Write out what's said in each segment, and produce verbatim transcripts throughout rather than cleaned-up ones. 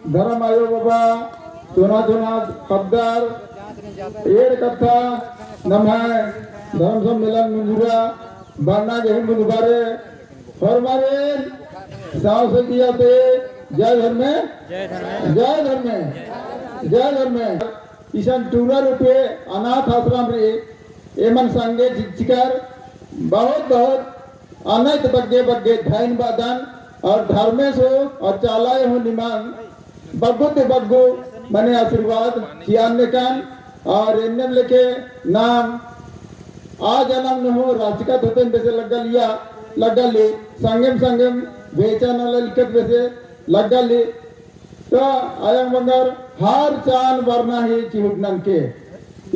धरम आयो बाबा, चोना चोना ख़द्दर, एंड़ कत्था नम्है धरम सम्मेलन मुंजुरा बरना गही मुंजबारे होरमारिन साव से दिया ते जय धर्मे, जय धर्मे, जय धर्मे। इसन टूरा रूपे अनाथ आश्रम रई, एमन संगे चिच्चकर बहुत बहुत अनैत बग्गे बग्गे धैन बअदन और धर्मेस हूँ और चालायो हूँ निमन बग्गु ती बग्गु मने आशीर्वाद चिअन नेकन और एन्नेम लेखे नाम आ जनम नू हूँ राचिका थोतेन बेसे लग्गा लिया, लग्गा ली, संगेम संगेम बेचा नलख लिक्कत बेसे लग्गा ली। तो अयंग बंगर हर चान बरना ही चिहुट ननके।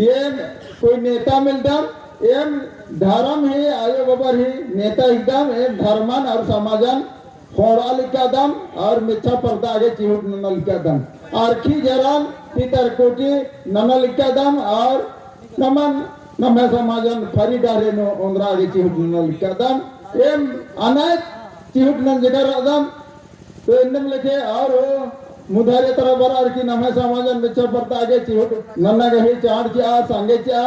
एम कोई नेता मलदम, एम धरम ही आयो बाबर ही नेता हिकदम, एम धर्मन और समाजन ख़ोंड़आ लिक्कादम और मेच्छा परदा गे चिहुट नना लिक्कादम। अरखी जरन पितर कोटी नना लिक्कादम और नमन नम्है समाजन फरी डहरे नू ओन्द्रा गे चिहुट नना लिक्कादम। एम अनैत चिहुट नंजका रअदम। तो एन्नेम लेखे और हो मुधारे तरा बरअर की नम्है समाजन मेच्छा परदा गे चिहुट नन्ना गही चाड़ चिआ, संगे चिआ।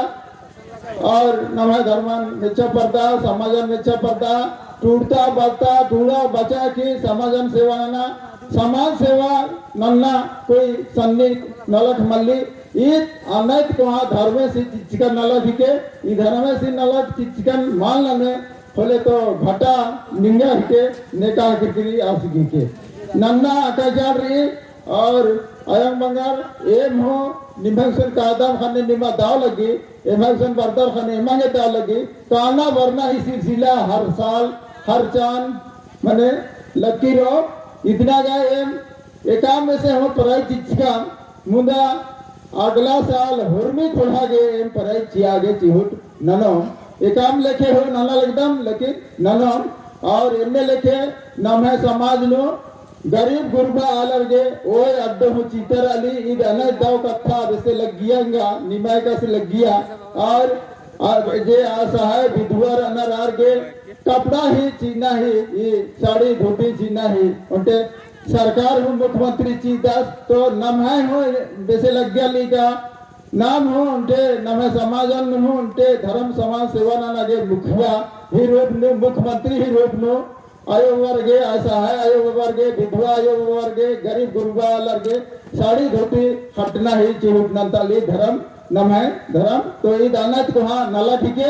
और नम्है धर्मन मेच्छा परदा, समाजन मेच्छा परदा, टूड़ता बरता, टूड़ा बचा की समाजन सेवा नना, समाज सेवा नन्ना कोई सन्नी नलख मल्ली। ईद अनैत कोहाँ धर्मेसी चिच्चकन नलख हिके, ई धर्मेसी नलख चिच्चकन मल नने होले तो घाटा निंगा हिके, नेका हिके किरी आस हिके। नन्ना अकाजान रई और अयंग बंगर एम हूँ निम्है गुसन कादम ख़ने निमा दव लग्गी, एम्है गुसन बरदर ख़ने एमा गे दव लग्गी। काना बरना ही सिलसिला हर साल, हर चान, मने लग्गी रओ। इदना गा एम एकाम में से हूँ प्राइज चिच्चकम, मुदा अगला साल होरमी ख़ोंड़हा गे एम प्राइज चिआ गे चिहुट ननोम। एकाम लेखे हूँ नना लगदम, लेकिन ननोम। और एन्ने लेखे नम्है समाज नू गरीब गुरबा आलर गे ओय अड्डो हूँ चितारआली। ईद अनैत दव कत्था बेसे लग्गिया एंगा, निमा एकासे लग्गिया। और आ, जे असहाय विधवा रअनर आर गे कपड़ा ही चिअना ही, ई साड़ी धोती चिअना ही। ओन्टे सरकार हूँ मुख्यमंत्री चिअदस, तो नम्है हूँ बेसे लग्गियाली का नाम हूँ ओन्टे नम्है समाजन हूँ ओन्टे धर्म समाज सेवा नना गे मुखिया ही रूप नू, मुख्यमंत्री ही रूप नू आयो बाबर गे, असहाय आयो बाबर गे, विधवा आयो बाबर गे, गरीब गुरबा आलर गे साड़ी धोती ख़ट्टना ही चिहुट नन्ताली धर्म, नम्है धर्म। तो ईद अनैत कोहाँ नलख हिके,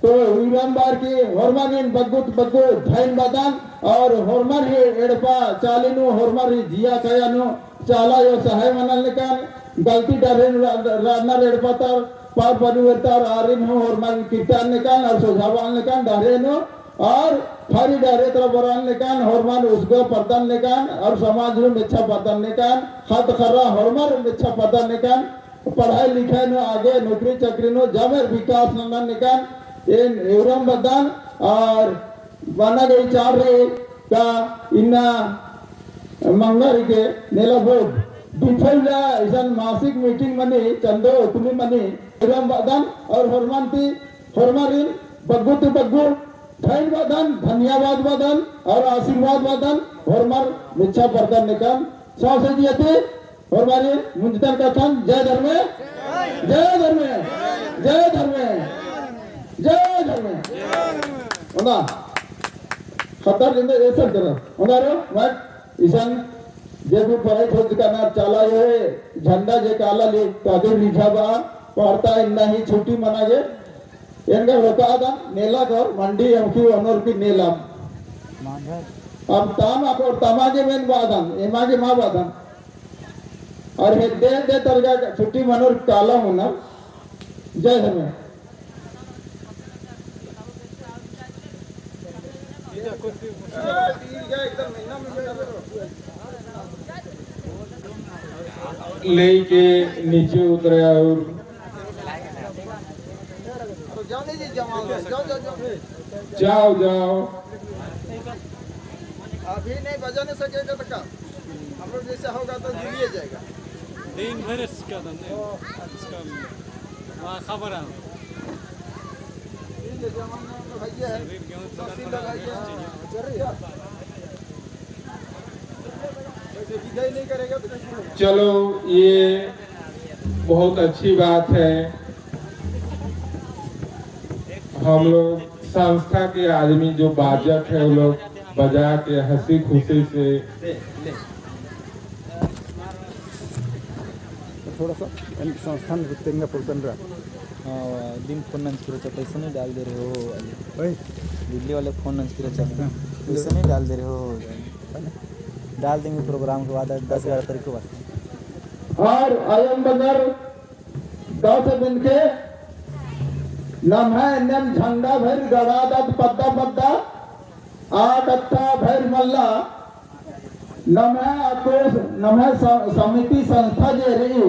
तो उइराम बअर की होरमारिन बग्गु ती बग्गु धैन बअदन और होरमर ही एड़पा चाली नू, होरमर ही जिया काया नू चाला आयो सहाय मनन नेकन, गलती डहरे नू रा-, रअनर एड़पा तर, पार पनुर तर, आरिन हूँ होरमारिन किर्तान नेकन और सोझाबअन नेकन डहरे नू और फरी डहरे तरा बरअन नेकन, होरमर उसगो परदन नेकन और समाज नू मेच्छा परदन नेकन, ख़द्द ख़र्रा होरमर मेच्छा परदन नेकन, पढ़ाई लिखाई नू आगे, नौकरी चाकरी नू जमर विकास ननन नेकन, एन एवरम बअदन। और बना गई चार रे का इन्ना मंगर के नेला बोर्ड बिफल जा इसन मासिक मीटिंग मनी, चंदो उतनी मनी, एवरम बअदन और होरमर ती होरमारिन बग्गु ती बग्गु धैन बअदन, धन्यवाद बअदन और आशीर्वाद बअदन, होरमर मेच्छा परदन नेकन। सौंसे जिया ती होरमारिन मुंजदन कत्थन। जय धर्मे, जय धर्मे, जय धर्मे, जय धर्मे। ओना खतर जिंदे ऐसा करो। ओना रो, मैं इसन जे भी पढ़ाई खोज करना चाला ये झंडा जे काला ले तो अदे रिझा बा पढ़ता इन्ना ही छुट्टी मना गे। एंगा रोका आदन नेला कर मंडी एमकी ओनर की नेला। अब ताम अकोर तमा गे मेन बादन, एमा गे मा बादन। और हेद्दे हेद्दे तरगा छुट्टी मनोर काला होना। जय धर्म। लेके नीचे उतरे और जाओ, जाओ, जाओ। अभी नहीं बजा नहीं सकेगा तो का? हम लोग जैसे होगा तो दिल्ली जाएगा। दिन भर इसका धंधे, इसका वहाँ खबर है। ठीक है, जवान में हम लोग भैया है। शरीर गेहूँ मशीन लगाइए। हाँ, जरूरी है। चलो, ये बहुत अच्छी बात है। हम लोग संस्था के आदमी जो बाजत है, वो लोग बजा के हंसी खुशी से। थोड़ा सा एन संस्थान तेंगा पुरतन रहा। हाँ, दिन फोन नंजकी रहचा, पैसा नहीं डाल दे रहे हो। ओए। दिल्ली वाले फोन नंजकी रहचा, हाँ। पैसा नहीं डाल दे रहे हो। डाल देंगे प्रोग्राम के बाद, दस ग्यारह तारीख के बाद। और अयम बगर दस दिन के नम्है एन्नेम झंडा भर गड़ादत पद्दा पद्दा आ कत्था भर मल्ला नम्है अकोस, नम्है स-, समिति संस्था जे रई,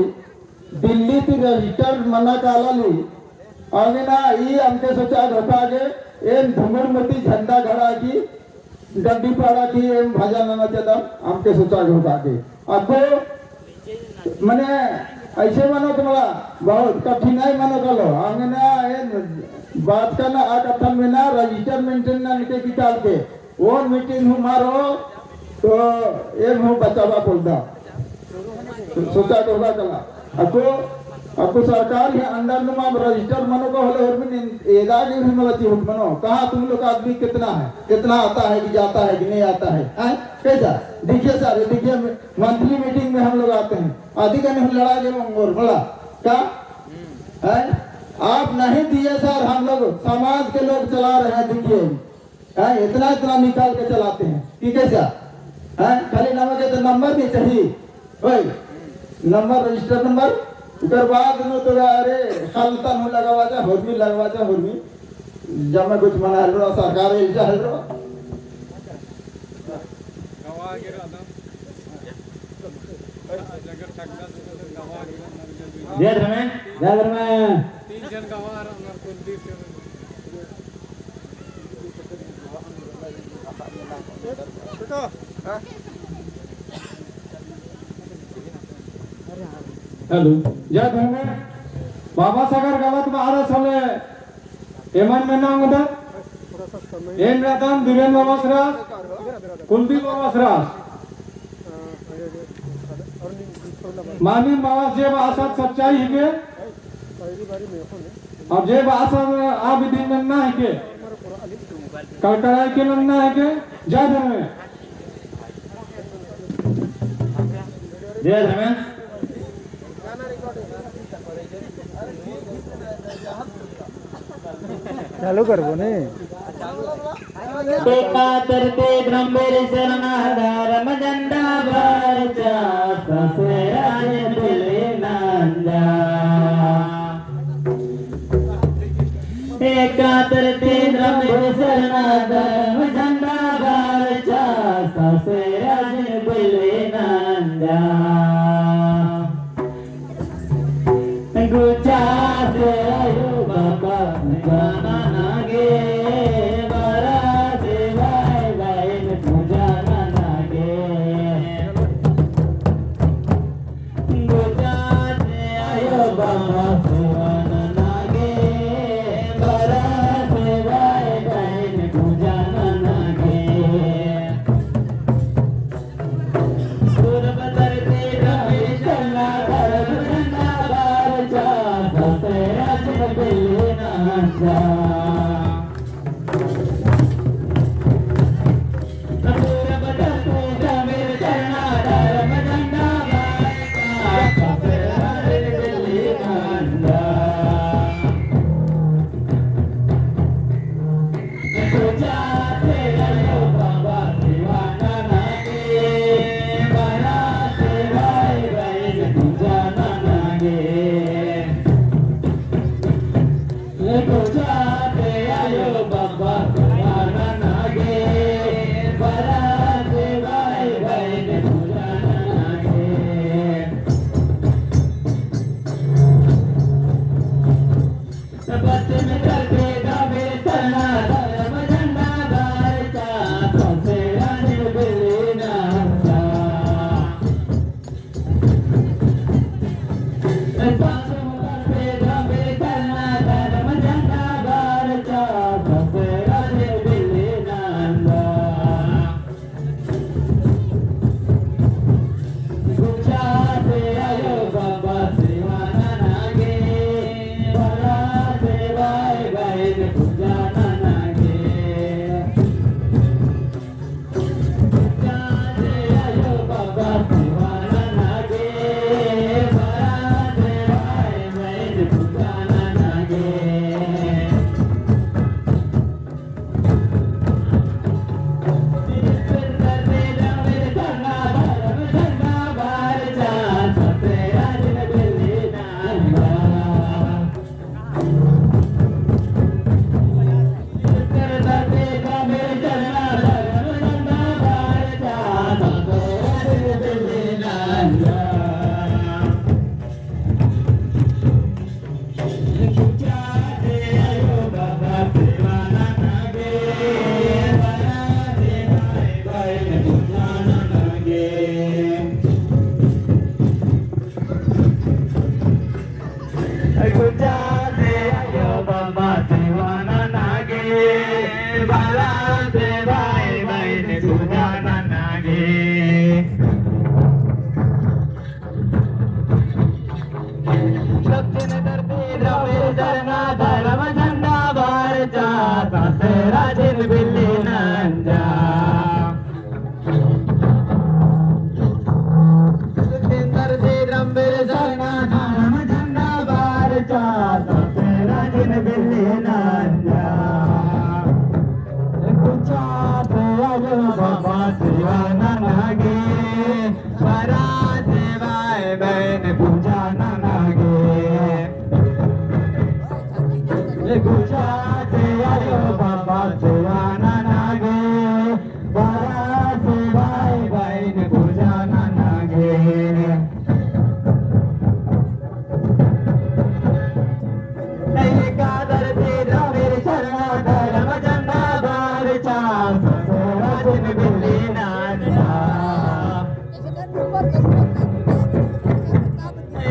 दिल्ली ती register मना काला ली, अवंगे ना ई अमके सोचा धोखा गे, एम धुमड़ मती झंडा गड़ा की, डंडी पाड़ा की, एम भजन नना चेदम, अमके सोचा धोखा गे। अको, मने, ऐसे मनो तो मला, बहुत कठिनाई मनो कालो, अवंगे ना एम बात का ना, आ कत्थन में ना, register maintain ना निके की काल के, ओन meeting हूँ मारो, तो एम हूँ बचाबआ पोल्लदम। सोचा तो होगा कला। अको, अको सरकार के under नुमा register मनो का होले होरमी एदा गे भी मला चिहुट मनो। कहाँ तुम लोग आदमी कितना है? कितना आता है कि जाता है कि नहीं आता है? हैं? कैसा? देखिए सर, ये देखिए monthly meeting में हम लोग आते हैं। आदि का नहीं लड़ा के मंगोर, बोला। क्या? हैं? आप नहीं दिए सर, हम लोग समाज के लोग चला रहे हैं, देखिए। हैं, इतना, इतना निकाल के चलाते हैं। कि कैसा? हैं, खाली नमक है तो नंबर भी चाहिए। ओए, नंबर, register नंबर। उकर बाद में तो अरे, खाल तन हूँ लगावा जा, होरमी लगावा जा, होरमी। जब मैं कुछ मना हल रहा, सरकार ही जा हल रहा। जय धर्मे, जय धर्मे। Hello, जय धर्मे। बाबा सगर गलत बाहर असले एमन मेना ओंगदत, एन रअदन धीरेन बाबस रअस, कुलदीप बाबस रअस। मानिम बाबस जे बासत सच्चाई हिके, अब जे बासत आ विधि नन्ना हिके, कड़कड़ाई के नन्ना हिके, जय धर्मे। जय धर्मेस। चालू करबो ने। एकातर ते ब्रह्मेर सरना धर्म झंडा बरचा ससुराल दिल्ली नंजा। एकातर ते ब्रह्मेर सरना धर्म झंडा बरचा ससुराल दिल्ली नंजा। गुचा से आयो बाबा गाना नागे, बारा से भाई भाई में पूजा नागे। गुचा से आयो बाबा सेवा नागे, बारा से भाई भाई में पूजा नागे।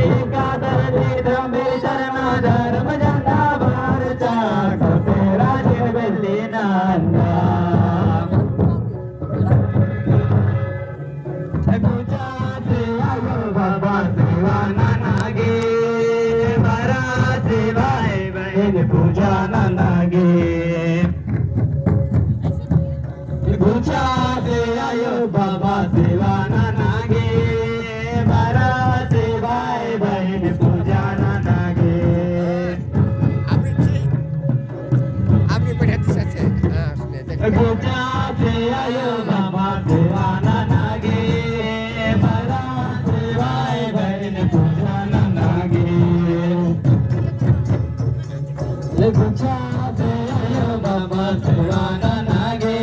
एका दरदी धर्मे शर्मा धर्म झंडा बरचा, कोसेरा झिन बेल्ली नंदा। गुचा से आयो बाबा सेवा नना गे, बरा से भाई बहिन पूजा नना गे। गुचा से आयो बाबा सेवा नना गे, बरा से भाई बहिन पूजा नना गे। आपने बढ़िया दिशा से, हाँ, उसमें देख। गुचा से आयो बाबा सेवा नना गे, बरा से भाई बहिन पूजा नना गे। गुचा से आयो बाबा सेवा नना गे,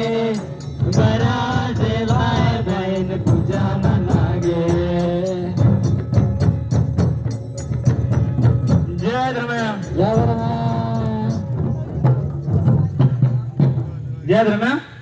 बरा से भाई बहिन पूजा नना गे। जय धर्मे। जय धर्मे। जय धर्मे।